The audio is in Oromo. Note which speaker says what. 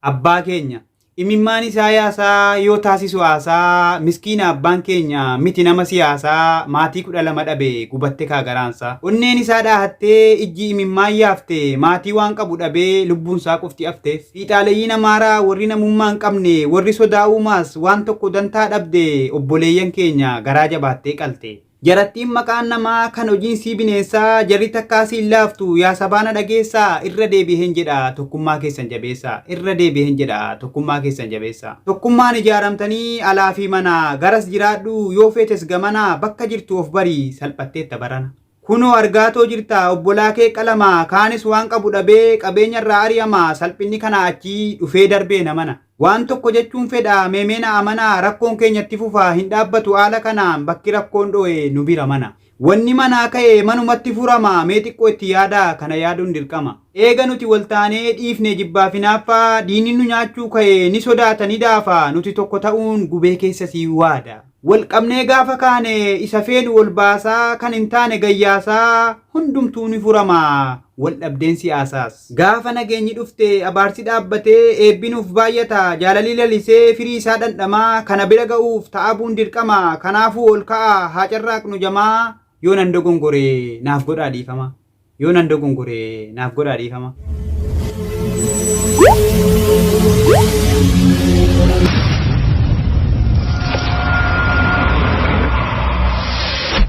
Speaker 1: Abbaa keenya. Imimmaan isaa yaasaa yoo taasisu haasaa miskiina abbaan keenya miti nama siyaasaa maatii 12 dhabe gubatte kaa garaansaa. Onneen isaa dhaahattee ijji imimmaan yaafte maatii waan qabu dhabee lubbuunsaa qofti afteef. Fiixaaleyyiin Amaaraa warri namummaa hin qabne warri sodaa uumaas waan tokko dantaa dhabde obboleeyyan keenya garaa jabaattee qalte. Jarattiin maqaan namaa kan hojiin sii bineensaa jarri takkaa siin laaftu yaa sabaa na dhageessaa irra deebiheen jedha tokkummaa keessan jabeessaa irra deebiheen jedha tokkummaa keessan jabeessaa. Tokkummaan ijaaramtanii alaa fi manaa garas jiraadhu yoo feetes gamanaa bakka jirtu of bari salphatteetta barana. Kunoo argaatoo jirta obbolaa kee qalamaa kaanis waan qabu dhabee qabeenya irraa ari'ama salphinni kanaa achii dhufee darbee namana. Waan tokko jechuun fedha mee mee na amanaa rakkoon keenya itti fufa hin dhaabbatu haala kanaan bakki rakkoon dho'e nu bira mana. Wanni manaa ka'e manumatti furama mee xiqqoo itti yaadaa kana yaaduun dirqama. Eega nuti wal taanee dhiifne jibbaaf hinaaffaa diinni nu nyaachuu ka'e ni sodaata ni daafa nuti tokko ta'uun gubee keessa sii waada. Wal qabnee gaafa kaane isa feenu ol baasaa kan hin taane gayyaasaa hundumtuu ni furama wal dhabdeen siyaasaas. Gaafa nageenyi dhufte abaarsi dhaabbatee eebbi nuuf baay'ata jaalalli lalisee firii isaa dhandhamaa kana bira ga'uuf ta'abuun dirqama kanaafuu ol ka'aa haa carraaqnu jamaa yoo nan dogongore naaf godhaa dhiifama yoo nan dogongore naaf godhaa dhiifama.